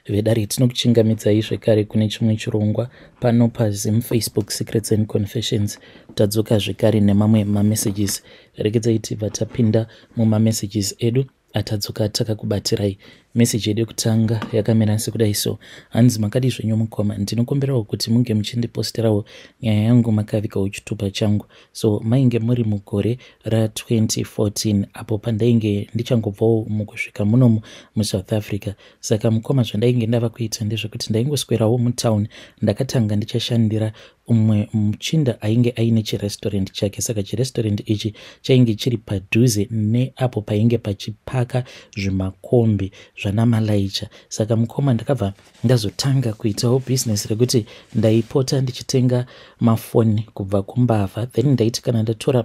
Vedare, tinokuchingamidzai zvekare kune chimwe chirongwa pano paZim Facebook Secrets and Confessions. Tadzoka zvekare nemamwe mamessages. Regedzai tibva tapinda mumamessages edu atadzoka takakubatirai. Meseji yedu yekutanga yakamira sekudai so. Hanzi, "Makadii zvenyu mukoma? Ndinokumbirawo kuti munge muchindiposterawo nyaya yangu makavigawo chitupa changu. So mainge muri mugore ra2014 apo pandainge ndichangobvawo mukusvika munomu muSouth Africa. Saka mukoma, zvandainge ndava kuita ndezvekuti ndaingoswerawo mutown. Ndakatanga ndichashandira umwe muchinda ainge aine chirestaurant chake. Saka chirestaurant ichi chainge chiri padhuze neapo painge pachipaka zvimakombi zvanamalaicha. Saka mukoma, ndakabva ndazotanga kuitawo bhizinesi rekuti ndaipota ndichitenga mafoni kubva kumbavha. Then ndaiti kana ndatora,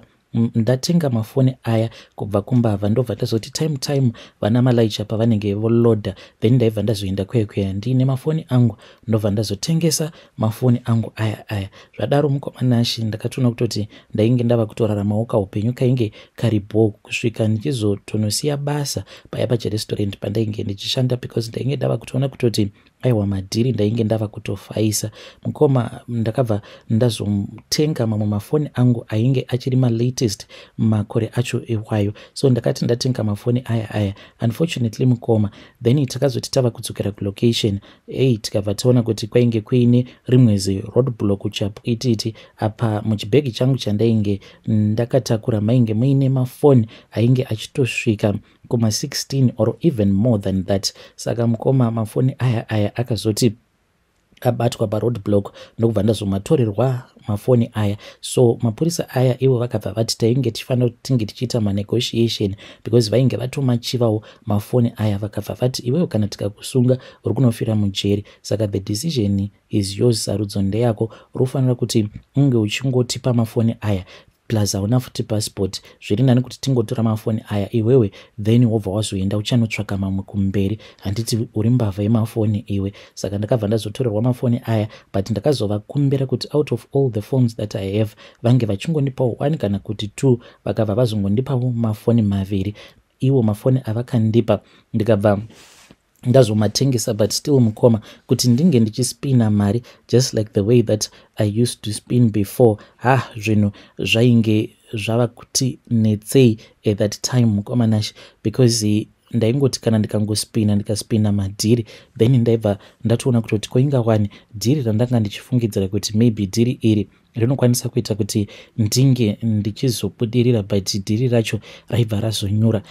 ndatenga mafoni aya kubva kumbavha, ndobva ndazoti time time vana malaicha pavanenge volodha, then ndaibva ndazoenda kuya kuya ndiine mafoni angu, ndobva ndazotengesa mafoni angu aya aya. Zvadaro, mukoma Nashi, ndakatoona kutoti ndainge ndava kutoraramawo kaupenyu kainge kari bho, kusvika ndichizotonosiya basa paya pachirestaurant pandainge ndichishanda, because ndainge ndava kutoona kutoti aiwa, madhiri ndainge ndava kutofaisa. Mukoma, ndakabva ndazotenga mamwe mafoni angu ainge achiri malatest makore acho iwayo. So ndakati ndatenga mafoni aya aya, unfortunately mukoma, then takazoti tava kudzokera kulocation, ei, tikabva taona kuti kwainge kuine rimwe ziroad block chapwititi. Apa muchibhegi changu chandainge ndakatakura mainge muine mafoni ainge achitosvika kuma16 or even more than that. Saka mukoma, mafoni aya aya akazoti abatwa paroad block, ndokubva ndazomatorerwa mafoni aya. So mapurisa aya ivo vakabva vati tainge tichifanira kuti tinge tichiita manegotiation, because vainge vatomachivawo mafoni aya. Vakabva vati, 'Iwewo kana tikakusunga uri kunofira mujeri, saka the decision is yours, sarudzo ndeyako. Uri kufanira kuti unge uchingotipa mafoni aya, plus hauna futi passport. Zviri nani kuti tingotora mafoni aya iwewe, then wobva wazoenda uchanotsvaka mamwe kumberi. Handiti uri mbavha yemafoni iwe?' Saka ndakabva ndazotorerwa mafoni aya, but ndakazovakumbira kuti out of all the phones that I have, vange vachingondipawo one kana kuti two. Vakabva vazongondipawo mafoni maviri. Iwo mafoni avakandipa ndikabva ndazomatengesa. But still mukoma, kuti ndinge ndichispina mari just like the way that I used to spin before, ha, zvinhu zvainge zvava kuti netsei at that time, mukoma Nash, because ndaingoti kana ndikangospina, ndikaspina madhiri, then ndaibva ndatoona kutoti koinga wani dhiri randanga ndichifungidzira kuti maybe dhiri iri rinokwanisa kuita kuti ndinge ndichizobudirira, but dhiri racho raibva razonyura.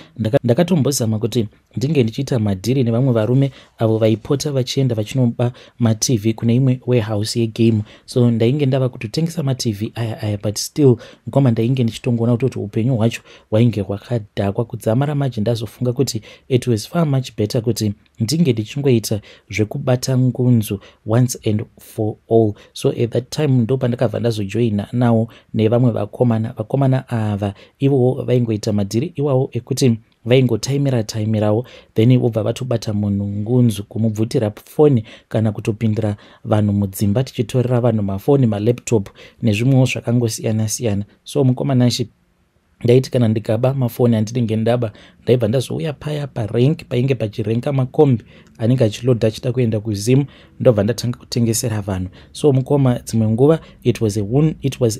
Ndakatombozama kuti ndinge ndichiita madhiri nevamwe varume avo vaipota vachienda vachinoba maTV kune imwe warehouse yegame. So ndainge ndava kutotengesa maTV aya aya, but still mukoma, ndainge ndichitongoona kutoti upenyu hwacho hwainge hwakadhakwa kudzamara maji ndazofunga kuti it was far much better kuti ndinge ndichingoita zvekubata ngunzu once and for all. So at that time ndo pandakabva ndazojoina nawo nevamwe vakomana. Vakomana ava ivowo vaingoita madhiri iwawo ekuti vaingotaimira taimirawo, then vobva vatobata munhu ngunzu, kumubvutira foni kana kutopindira vanhu mudzimba, tichitorera vanhu mafoni, malaptop nezvimwewo zvakangosiyana siyana. So mukoma Nashi, ndaiti kana ndikaba mafoni andinenge ndaba, ndaibva ndazouya paya parank painge pachirenka makombi anenge achilodha achida kuenda kuZimu, ndobva ndatanga kutengesera vanhu. So mukoma, dzimwe nguva it was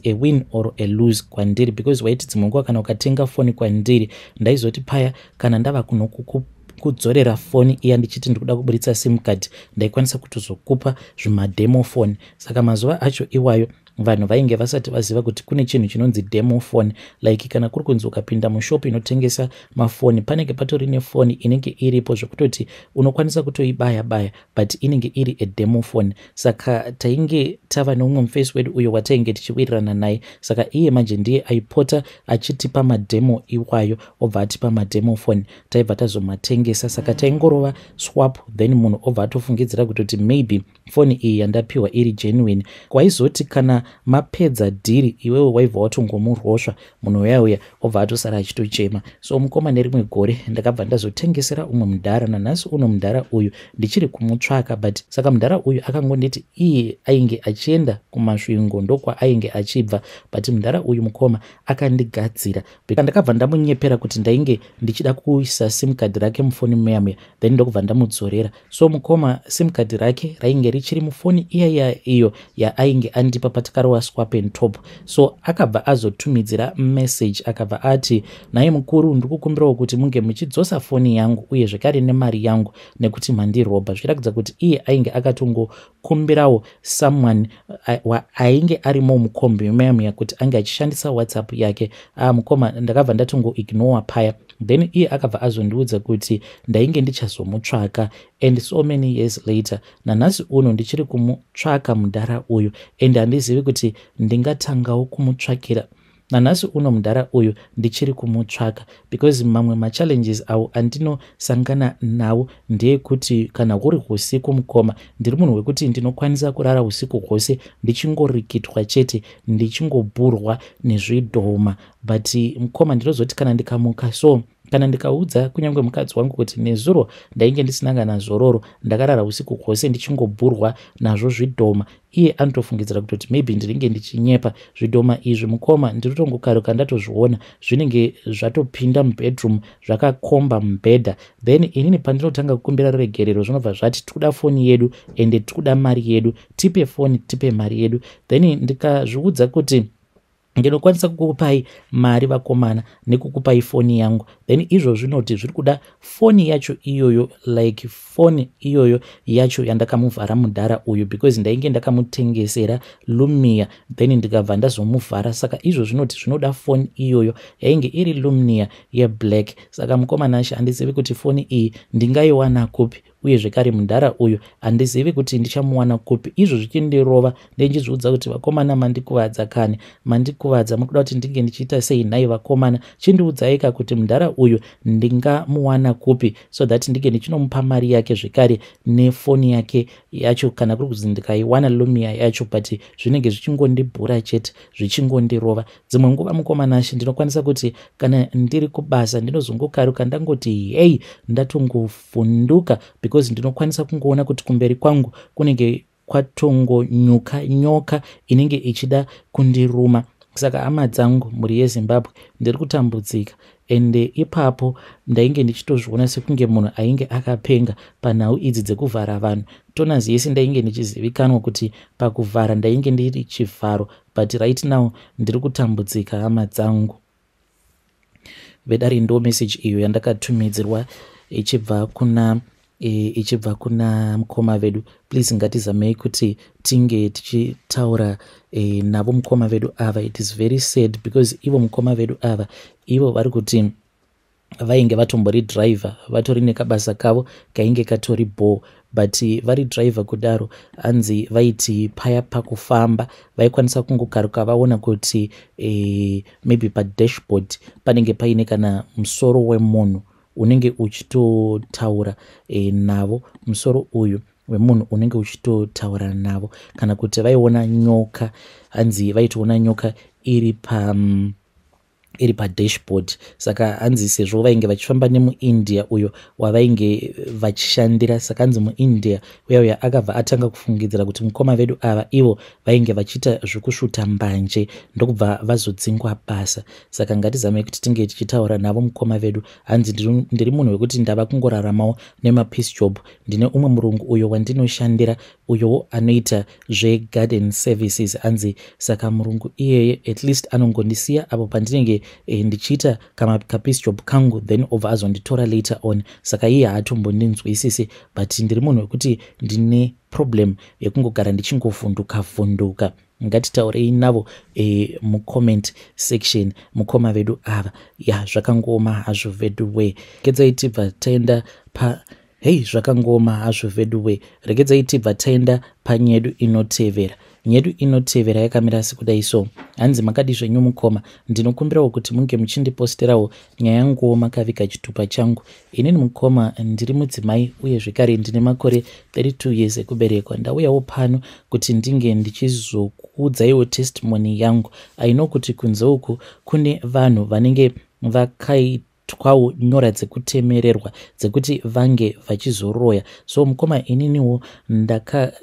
a win or a lose kwandiri, because waiti dzimwe nguva kana ukatenga foni kwandiri, ndaizoti paya kana ndava kunokudzorera foni iya ndichiti ndikuda kuburitsa SIM card, ndaikwanisa kutozokupa zvimademo phone. Saka mazuva acho iwayo vanhu vainge vasati vaziva kuti kune chinhu chinonzi demo phone. Like kana kuri kunzi ukapinda mushop inotengesa mafoni, panenge patori nefoni inenge iripo zvekutoti unokwanisa kutoibaya baya, but inenge iri ademo phone. Saka tainge tava neumwe mufesi wedu uyo watainge tichiwirirana naye. Saka iye manje ndiye aipota achitipa mademo iwayo, obva atipa mademo phone, taibva tazomatengesa. Saka taingorova swap, then munhu obva atofungidzira kutoti maybe foni iyi yandapiwa iri genuine. Kwaizoti kana Mapedza dhiri, iwewe waibva watongomurosva munhu uya uya, obva atosara achitochema. So mukoma, nerimwe gore ndakabva ndazotengesera umwe mudhara. Nanhasi uno mudhara uyu ndichiri kumutsvaka, but saka mudhara uyu akangonditi iye ainge achienda kuMasvingo, ndokwaainge achibva. But mudhara uyu, mukoma, akandigadzira. Ndakabva ndamunyepera kuti ndainge ndichida kuisa SIM card rake mufoni muya muya, then ndokubva ndamudzorera. So mukoma, SIM card rake rainge richiri mufoni iyaiya iyo yaainge andipa patakarova swap and top. So akabva azotumidzira message, akabva ati, "Nhai mukuru, ndiri kukumbirawo kuti munge muchidzosa foni yangu uye zvekare nemari yangu nekuti mandirobha." Zvichiratidza kuti iye ainge akatongokumbirawo someone ainge arimo mukombi muya muya kuti ange achishandisa WhatsApp yake. Ah, mukoma, ndakabva ndatongoignora paya. Then iye akabva azondiudza kuti ndainge ndichazomutsvaka, and so many years later, nanhasi uno ndichiri kumutsvaka mudhara uyu, and handizivi kuti ndingatangawo kumutsvakira. Nanhasi uno mudhara uyu ndichiri kumutsvaka, because mamwe machallenges awo andinosangana nawo ndeyekuti kana huri usiku, mukoma, ndiri munhu wekuti ndinokwanisa kurara usiku hwose ndichingorikitwa chete, ndichingobhurwa nezvidhoma. But mukoma, ndinozoti kana ndikamuka, so kana ndikaudza kunyange mukadzi wangu kuti nezuro ndainge ndisina kana zororo, ndakarara usiku hwose ndichingobhurwa nazvo zvidhoma, iye anotofungidzira kutoti maybe ndinenge ndichinyepa. Zvidhoma izvi, mukoma, ndinotongokaruka ndatozviona zvinenge zvatopinda mubedroom, zvakakomba mubhedha. Then inini pandinotanga kukumbira ruregerero, zvinobva zvati, "Tikuda foni yedu ende tikuda mari yedu. Tipe foni, tipe mari yedu." Then ndikazviudza kuti ndinokwanisa kukupai mari, vakomana, nekukupai foni yangu, then izvo zvinoti zviri kuda foni yacho iyoyo, like foni iyoyo yacho yandakamuvhara mudhara uyu, because ndainge ndakamutengesera Lumia, then ndikabva ndazomuvhara. Saka izvo zvinoti zvinoda foni iyoyo yainge iri Lumia yeblack. Saka mukoma Nashe, handizivi kuti foni iyi ndingaiwana kupi, uye zvekare mudhara uyu handizivi kuti ndichamuwana kupi. Izvo zvichindirova, ndinchizviudza kuti, "Vakomana, mandikuvadza kani, mandikuvadza. Mukuda kuti ndinge ndichiita sei nhai vakomana? Chindiudzaika kuti mudhara uyu ndingamuwana kupi, so that ndinge ndichinomupa mari yake zvekare nefoni yake yacho, kana kuri kuzi ndikaiwana Lumia yacho." But zvinenge zvichingondibhura chete, zvichingondirova. Dzimwe nguva, mukoma Nashe, ndinokwanisa kuti kana ndiri kubasa ndinozongokaruka ndangoti hei, ndatongovhunduka, because ndinokwanisa kungoona kuti kumberi kwangu kunenge kwatongonyuka nyoka inenge ichida kundiruma. Saka hama dzangu, mhuri yeZimbabwe, ndiri kutambudzika. Ende ipapo ndainge ndichitozviona sekunge munhu ainge akapenga panhau idzi dzekuvhara vanhu. Tonazi yese ndainge ndichizivikanwa kuti pakuvhara ndainge ndiri chivharo, but right now ndiri kutambudzika, hama dzangu. Vedare, ndo message iyo yandakatumidzirwa ichibva kuna mukoma vedu. Please, ngatizamei kuti tinge tichitaura navo mukoma vedu ava. It is very sad because ivo mukoma vedu ava, ivo vari kuti vainge vatombori driver, vatori nekabasa kavo kainge katori bho. But vari driver kudaro, hanzi vaiti paya pakufamba vaikwanisa kungokaruka vaona kuti maybe padashboard panenge paine kana musoro wemunhu unenge uchitotaura navo, musoro uyu wemunhu unenge uchitotaura navo, kana kuti vaiona nyoka. Hanzi vaitoona nyoka iri padashboard. Saka hanzi sezvo vainge vachifamba nemuIndia uyo wavainge vachishandira, saka hanzi muIndia uya uya akabva atanga kufungidzira kuti mukoma vedu ava ivo vainge vachiita zvekusvuta mbanje, ndokubva vazodzingwa basa. Saka ngatizamei kuti tinge tichitaura navo mukoma vedu. Hanzi ndiri munhu wekuti ndava kungoraramawo nemapiece job. Ndine umwe murungu uyo wandinoshandira, uyowo anoita zvegarden services. Hanzi saka murungu iyeye at least anongondisiya apo pandinenge ndichiita kapiece job kangu, then obva azonditora later on. Saka iye haatombondinzwisisi, but ndiri munhu wekuti ndine problem yekungogara ndichingovhunduka vhunduka. Ngatitaurei navo mucomment section, mukoma vedu ava. Ya, zvakangooma hazvo vedu we. Regedzai tibva taenda pa, hei, zvakangooma hazvo vedu we. Regedzai tibva taenda panyedu inotevera. Nyedu inotevera yakamira sekudai. So hanzi, "Makadi zvenyu mukoma? Ndinokumbirawo kuti munge muchindiposterawo nyaya yanguwo makaviga chitupa changu. Inini mukoma ndiri mudzimai, uye zvekare ndine makore 32 years ekuberekwa. Ndauyawo pano kuti ndinge ndichizoku ndambokuudzaiwo testimony yangu. I know kuti kunze uku kune vanhu vanenge vakaitwawo nyora dzekutemererwa dzekuti vange vachizoroya. So mukoma, ininiwo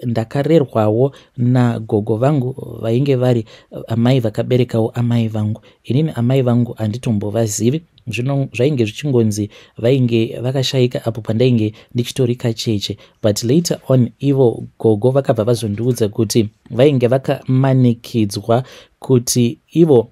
ndakarerwawo nagogo vangu vainge vari amai vakaberekawo amai vangu. Inini amai vangu handitombovazivi. Zvino zvainge zvichingonzi vainge vakashayika apo pandainge ndichitori kacheche, but later on ivo gogo vakabva vazondiudza kuti vainge vakamanikidzwa kuti ivo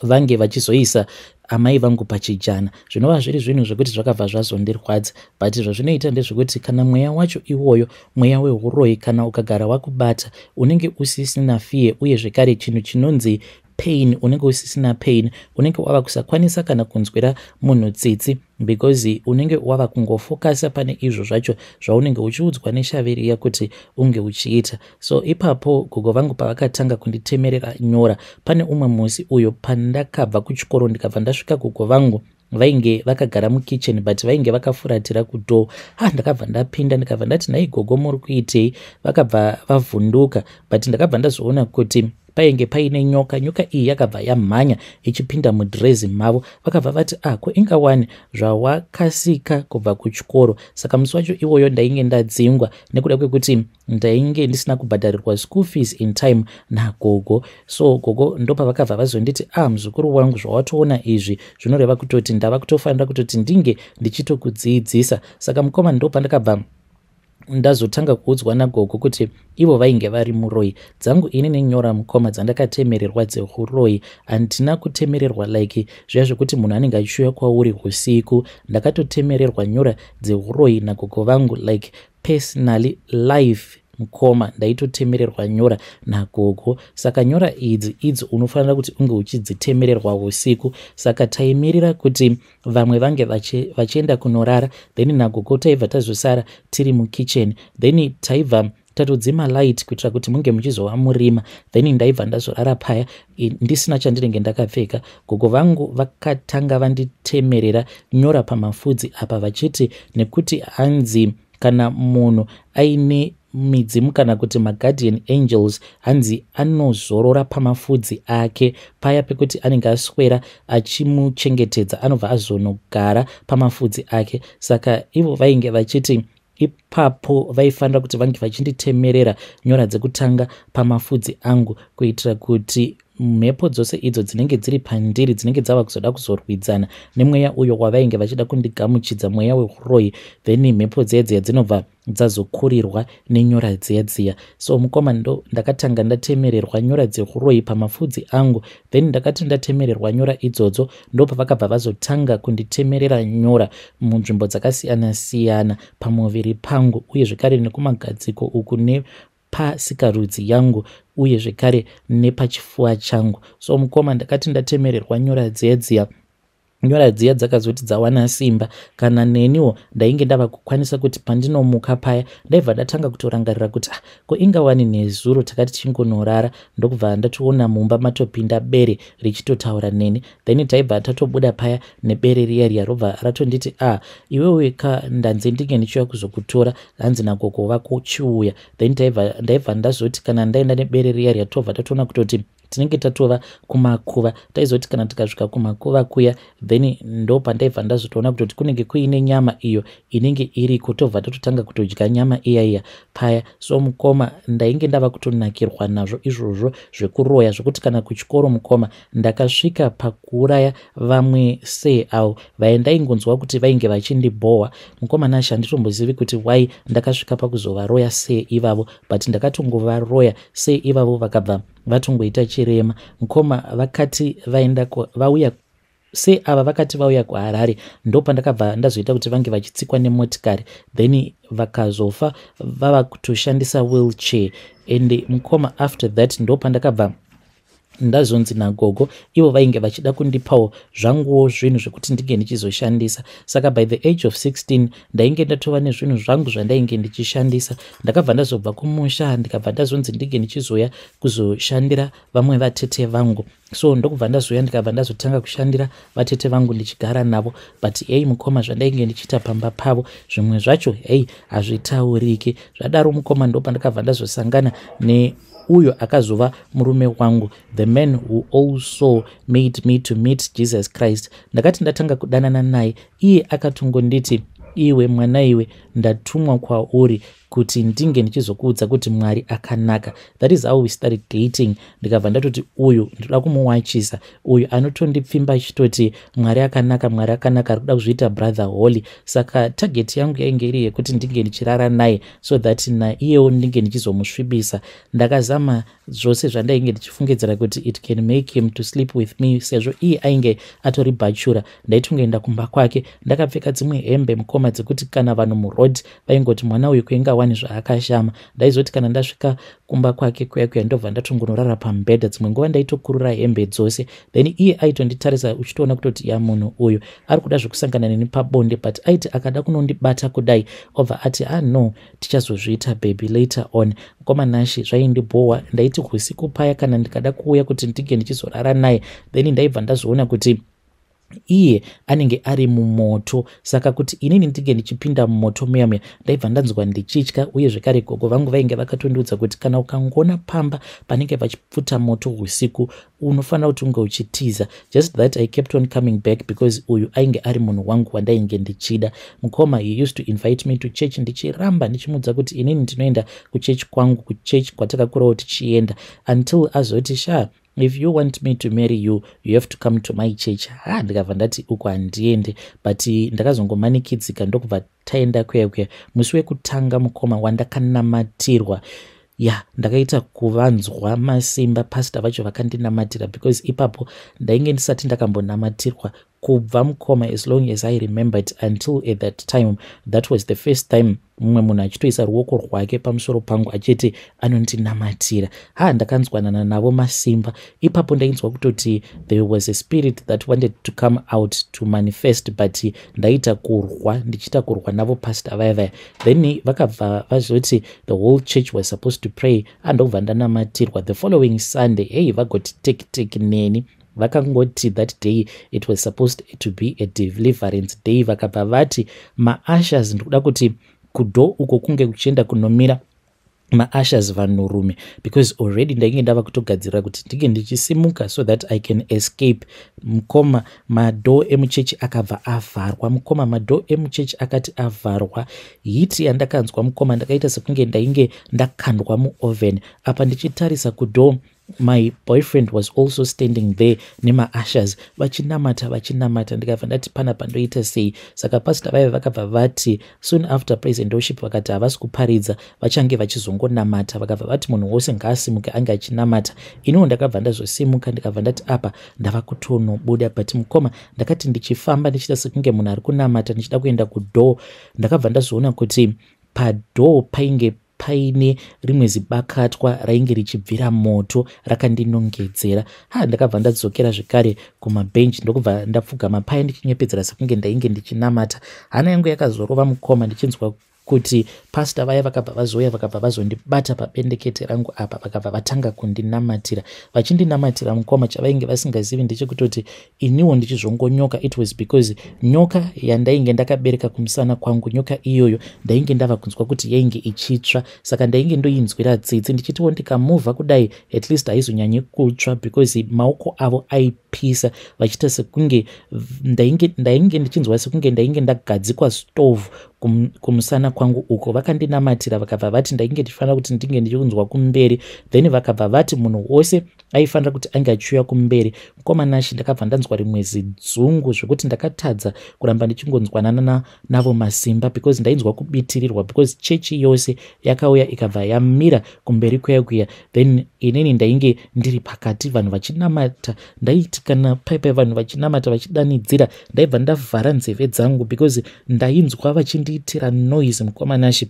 vange vachizoisa amai vangu pachijana, zvinova zviri zvinhu zvekuti zvakabva zvazondirwadza. But zvazvinoita ndezvekuti kana mweya wacho iwoyo, mweya weuroyi, kana ukagara wakubata, unenge usisina fear, uye zvekare chinhu chinonzi pain, unenge usisina pain, unenge wava kusakwanisa kana kunzwira munhu tsitsi, because unenge wava kungofokasa pane izvo zvacho zvaunenge uchiudzwa neshaviriya kuti unge uchiita. So ipapo gogo vangu pavakatanga kunditemerera nyora, pane umwe musi uyo pandakabva kuchikoro, ndikabva ndasvika, gogo vangu vainge vakagara mukicheni, but vainge vakafuratira kudoor. Ha, ndakabva ndapinda, ndikabva ndati, "Nhai gogo, muri kuitei?" Vakabva vavhunduka, but ndakabva ndazoona kuti painge paine nyoka. Nyoka iyi yakabva yamhanya ichipinda mudhirezi mavo. Vakabva vati, "Ah, ko ingawani zvawakasika kubva kuchikoro?" Saka musi wacho iwoyo ndainge ndadzingwa nekuda kwekuti ndainge ndisina kubhadharirwa school fees in time nagogo. So gogo ndopavakabva vazonditi, "Ah, muzukuru wangu, zvawatoona izvi zvinoreva kutoti ndava kutofanira kutoti ndinge ndichitokudzidzisa." Saka mukoma, ndopandakabva ndazotanga kuudzwa nagogo kuti ivo vainge vari muroyi. Dzangu ini nenyora, mukoma, dzandakatemererwa dzeuroyi, handina kutemererwa like zviya zvekuti munhu anenge achiuya kwauri usiku. Ndakatotemererwa nyora dzeuroyi nagogo vangu, like personally, life. Mukoma, ndaitotemererwa nyora nagogo. Saka nyora idzi idzo unofanira kuti unge uchidzitemererwa usiku. Saka taimirira kuti vamwe vange vachienda kunorara, then nagogo taibva tazosara tiri mukicheni, then taibva tatodzima light kuitira kuti munge muchizova murima. Then ndaibva ndazorara paya ndisina chandinenge ndakapfeka. Gogo vangu vakatanga vanditemerera nyora pamafudzi apa, vachiti nekuti hanzi kana munhu aine midzimu kana kuti maguardian angels, hanzi anozorora pamafudzi ake paya pekuti anenge aswera achimuchengetedza, anobva azonogara pamafudzi ake. Saka ivo vainge vachiti ipapo vaifanira kuti vange vachinditemerera nyora dzekutanga pamafudzi angu, kuitira kuti mhepo dzose idzo dzinenge dziri pandiri dzinenge dzava kuzoda kuzorwidzana nemweya uyo wavainge vachida kundigamuchidza, mweya weuroyi, then mhepo dziya dziya dzinobva dzazokurirwa nenyora dziya dziya. So mukoma, ndo ndakatanga ndatemererwa nyora dzeuroyi pamafudzi angu. Then ndakati ndatemererwa nyora idzodzo, ndopavakabva vazotanga kunditemerera nyora munzvimbo dzakasiyana-siyana pamuviri pangu, uye zvekare nekumagadziko uku, nepasikarudzi yangu, uye zvekare nepachifuva changu. So mukoma, ndakati ndatemererwa nyora dziya dziya, nyora dziya dzakazoti dzawana simba, kana neniwo ndainge ndava kukwanisa kuti pandinomuka paya, ndaibva ndatanga kutorangarira kuti, "Ah, ko ingawani nezuro takati chingonorara, ndokubva ndatoona mumba matopinda bere richitotaura neni." Then taibva tatobuda paya nebere riya riya, robva ratonditi, "Ah, iwewe ka, ndanzi ndinge ndichiuya kuzokutora, hanzi nagogo vako chiuya." Then ndaibva ndazoti kana ndaenda nebere riya riya, tobva tatoona kutoti tinenge tatova kumakuva. Taizoti kana tikasvika kumakuva kuya, then ndo pandaibva ndazotoona kutoti kunenge kuine nyama iyo inenge iriko, tobva tatotanga kutodya nyama iya iya paya. So mukoma, ndainge ndava kutonakirwa nazvo izvozvo zvekuroya, zvokuti kana kuchikoro, mukoma, ndakasvika pakuuraya vamwe sei avo vaindaingonzwa kuti vainge vachindibhohwa. Mukoma Nashe, handitombozivi kuti why ndakasvika pakuzovaroya sei ivavo, but ndakatongovaroya sei ivavo, vakabva vatongoita chirema. Mukoma, vakati vaenda vauya se ava, vakati vauya kuHarare, ndopandakabva ndazoita kuti vange vachitsikwa nemotikari, then vakazofa vava kutoshandisa wheelchair. And mukoma, after that ndopandakabva ndazonzi nagogo ivo vainge vachida kundipawo zvanguwo zvinhu zvekuti ndinge ndichizoshandisa. Saka by the age of 16 ndainge ndatova nezvinhu zvangu zvandainge ndichishandisa. Ndakabva ndazobva kumusha, ndikabva ndazonzi ndinge ndichizoya kuzoshandira vamwe vatete vangu. So ndokubva ndazouya, ndikabva ndazotanga kushandira vatete vangu, ndichigara navo. But ei mukoma, zvandainge ndichiita pamba pavo zvimwe zvacho, hei, hazvitauriki. Zvadaro mukoma, ndopandakabva ndazosangana ne Uyo akazova murume wangu, the man who also made me to meet Jesus Christ. Ndakati ndatanga kudanana naye, iye akatongonditi, "Iwe mwana iwe, ndatumwa kwauri kuti ndinge ndichizokuudza kuti Mwari akanaka." That is how we started dating. Ndikabva ndatoti uyu ndoda kumuwachisa, uyu anotondipfimba achitoti Mwari akanaka, Mwari akanaka, ari kuda kuzviita brother holy. Saka target yangu yainge iri yekuti ndinge ndichirara naye so that naiyewo ndinge ndichizomusvibisa. Ndakazama zvose zvandainge ndichifungidzira kuti it can make him to sleep with me, sezvo iye ainge atori bachelor. Ndaitongoenda kumba kwake ndakapfeka dzimwe hembe, mukoma, dzekuti kana vanhu muroad vaingoti, "Mwana uyu kuingawani zvaakashama?" Ndaizoti kana ndasvika kumba kwake kuya kuya, ndobva ndatongonorara pamubhedha. Dzimwe nguva ndaitokurura hembe dzose, then iye aitonditarisa, uchitoona kutoti ya, munhu uyu ari kuda zvekusangana neni pabonde. But aiti akada kunondibata kudai, obva ati, "Ah no, tichazozviita baby, later on." Mukoma Nashi, zvaindibhowa. Ndaiti usiku paya kana ndikada kuuya kuti ndinge ndichizorara naye, then ndaibva ndazoona kuti iye anenge ari mumoto. Saka kuti inini ndinge ndichipinda mumoto muya muya, ndaibva ndanzwa ndichitya. Uye zvekare gogo vangu vainge vakatondiudza kuti kana ukangoona pamba panenge vachipfuta moto usiku, unofanira kuti unge uchitiza. Just that I kept on coming back because uyu ainge ari munhu wangu wandainge ndichida. Mukoma, he used to invite me to church, ndichiramba, ndichimuudza kuti inini ndinoenda kuchechi kwangu, kuchechi kwatakakurawo tichienda, until azoti, "Sha, if you want me to marry you, you have to come to my church." Ha, ndikabva ndati uku handiendi, but ndakazongomanikidzika, ndokubva taenda kuya kuya. Musi wekutanga, mukoma, wandakanamatirwa ya, ndakaita kuvanzwa masimba pastor vacho vakandinamatira, because ipapo ndainge ndisati ndakambonamatirwa kubva, mukoma, as long as I remembered until at that time. That was the first time mumwe munhu achitoisa ruoko rwake pamusoro pangu achiti anondinamatira. Ha, ndakanzwanana navo masimba ipapo. Ndainzwa kutoti there was a spirit that wanted to come out to manifest, but ndaita kurwa, ndichiita kurwa navo pastor vaya vaya. Then vakabva vazoti the whole church was supposed to pray, andobva ndanamatirwa. The following Sunday, hey, vagoti tek tek neni. Vakangoti that day it was supposed to be a deliverance day. Vakabva vati maushers, ndikuda kuti kudoor uko kunge kuchienda kunomira maushers vanhurume, because already ndainge ndava kutogadzirira kuti ndinge ndichisimuka so that I can escape. Mukoma, madoor emuchechi akabva avharwa. Mukoma, madoor emuchechi akati avharwa, heat yandakanzwa, mukoma, ndakaita sekunge ndainge ndakandwa muoven. Apa ndichitarisa kudoor, my boyfriend was also standing there nemaushers, vachinamata, vachinamata. Ndikabva ndati, "Panapa ndoita sei?" Saka pastor vaiva vakabva vati, soon after praise and worship, vakati havasi kuparidza, vachange vachizongonamata. Vakabva vati munhu wose ngaasimuke ange achinamata. Iniwo ndakabva ndazosimuka, ndikabva ndati apa ndava kutonobuda. But mukoma, ndakati ndichifamba ndichiita sekunge munhu ari kunamata, ndichida kuenda kudoor, ndakabva ndazoona kuti padoor painge paine rimwe zibakatwa rainge richibvira moto rakandinongedzera. Ha, ndakabva ndadzokera zvekare kumabhenji, ndokubva ndapfugama paya ndichinyepedzera sekunge ndainge ndichinamata. Hana yangu yakazorova, mukoma, ndichinzwa kuti pastor vaya vakabva vazouya, vakabva vazondibata pabendekete rangu apa, vakabva vatanga kundinamatira. Vachindinamatira, mukoma, chavainge vasingazivi ndechekutoti iniwo ndichizvongonyoka, it was because nyoka yandainge ndakabereka kumusana kwangu, nyoka iyoyo ndainge ndava kunzwa kuti yainge ichitsva. Saka ndainge ndoinzwira tsitsi, ndichitiwo ndikamuvha kudai, at least haizonyanyi kutsva, because maoko avo aipisa, vachiita sekunge ndainge ndichinzwa sekunge ndainge ndagadzikwa stove kumusana kwangu uko. Vakandinamatira, vakabva vati ndainge ndichifanira kuti ndinge ndichiunzwa kumberi. Then vakabva vati munhu wose aifanira kuti ange achiuya kumberi. Mukoma Nashi, ndakabva ndanzwa rimwe zidzungu zvekuti ndakatadza kuramba ndichingonzwanana navo masimba, because ndainzwa kubitirirwa, because chechi yose yakauya ikabva yamira kumberi kuya kuya, then inini ndainge ndiri pakati, vanhu vachinamata. Ndaiti kana paipai vanhu vachinamata vachidanidzira, ndaibva ndavhara nzeve dzangu because ndainzwa vachindiitira noise. Mukoma Nashi,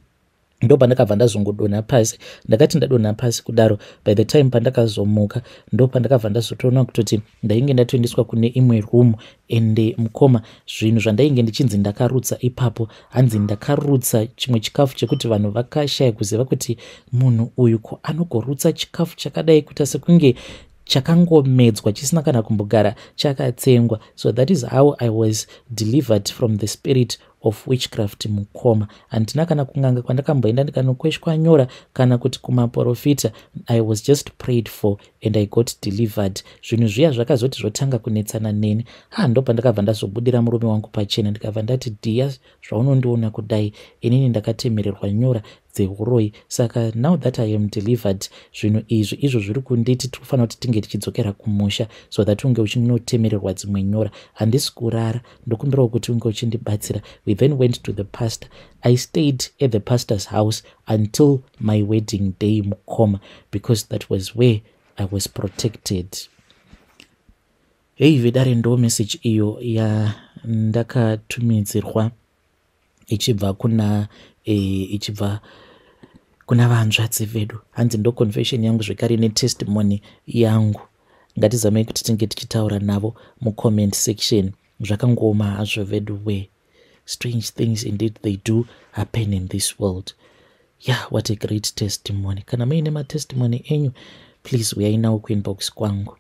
ndopandakabva ndazongodonha pasi. Ndakati ndadonha pasi kudaro, by the time pandakazomuka, ndopandakabva ndazotoona kutoti ndainge ndatoendeswa kune imwe room. Ende mukoma, zvinhu zvandainge ndichinzi ndakarutsa ipapo, hanzi ndakarutsa chimwe chikafu chekuti vanhu vakashaya kuziva kuti munhu uyu ko anogorutsa chikafu chakadai kuita sekunge chakangomedzwa, chisina kana kumbogara chakatsengwa. So that is how I was delivered from the spirit. of witchcraft, mukoma. Handina kana kun'anga kwandakamboenda ndikanokweshwa nyora kana kuti kumaprofita. I was just prayed for and I got delivered. Zvinhu zviya zvakazoti zvotanga kunetsana neni, ha, ndopandakabva ndazobudira murume wangu pachena, ndikabva ndati, "Dear, zvaunondiona kudai, inini ndakatemererwa nyora dzeuroyi. Saka now that I am delivered, zvinhu izvi izvo zviri kunditi tinofanira kuti tinge tichidzokera kumusha so that unge uchinotemererwa dzimwe nyora. Handisi kurara, ndokumbirawo kuti unge uchindibatsira." We then went to the pastor. I stayed at the pastor's house until my wedding day, mukoma, because that was where I was protected. Hei vedare, ndo message iyo yandakatumidzirwa ichibva kuna vanzvadzi vedu. Hanzi, "Ndo confession yangu zvekare netestimony yangu." Ngatizamei kuti tinge tichitaura navo mucomment section. Zvakangoma hazvo vedu we. Strange things indeed, they do happen in this world. Yeah, what a great testimony. Kana muine matestimony enyu, please uyai nawo kuinbox kwangu.